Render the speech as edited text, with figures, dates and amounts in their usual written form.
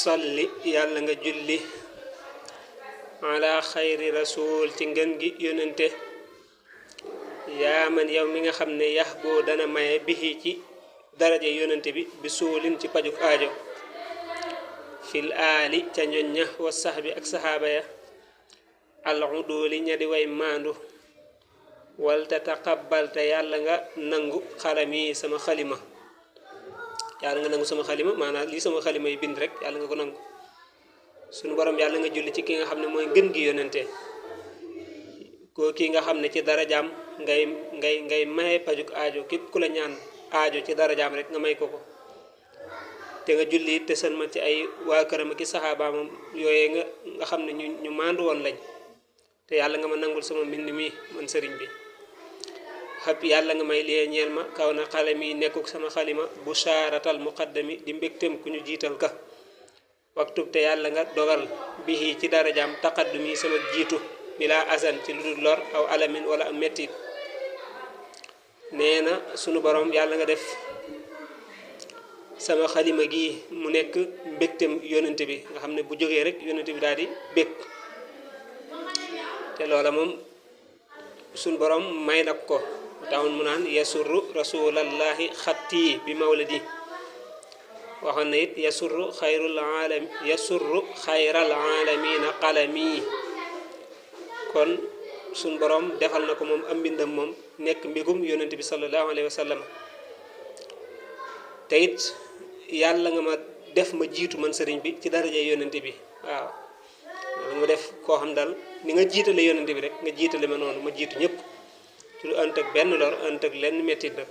salli yàlla nga julli ala xayri rasul ci ngën gi yonente yaa man yow mi nga xam ne yax boo dana maye bihi ci daraja yonente bi bi suulin ci pajuk aajo fil aali ca ñoñ ña wa saxbi ak saxaaba ya al uduli ña di way maandu wal tataqabbal te yàlla nga nangu xalami sama xalima yàlla nga nangu sama xalima maanaam lii sama xalima yi bind rek yàlla nga ko nangu sunu borom yàlla nga julli ci ki nga xam ne mooy gën gi yonente koo kii nga xam ne ci darajaam ngay maye pajuk aajo képp ku la ñaan aajo ci darajaam rek nga may ko te nga julli it te sën ma ci ay waa këram ki saxaabaamam yooyee nga xam ne ñu maandu woon lañ te yàlla nga ma nangul sama mbind mi man sëriñ bi xab yàlla nga may lee ñeel ma kaw na xalam yi nekkuk sama xalima bu saaratal muqaddami di mbégtem ku ñu jiital ka waktub te yàlla nga dogal bihi ci darajaam taqaddumi sama jiitu bila asan ci lu dul lor aw alamin wala mettit nee na sunu borom yàlla nga def sama xalima gi mu nekk mbégtem yonente bi nga xam ne bu jógee rek yonente bi daal di bég te loola moom sunu borom may nag ko taxoon mu naan yasurru rasulallahi xatti bi mawlidi waxoon na it yasurru xayral alamina qalami kon suñ borom defal na ko moom am mbindam moom nekk mbigum yonente bi sallallahu alayhi wa sallam te it yàlla nga ma def ma jiitu man sëriñ bi ci daraja yonente bi waaw nga ma def koo xam daal ni nga jiitale yonente bi rek nga jiitale ma noonu ma jiitu ñëpp ci lu ënt ak benn lor ënt ak lenn mettit nag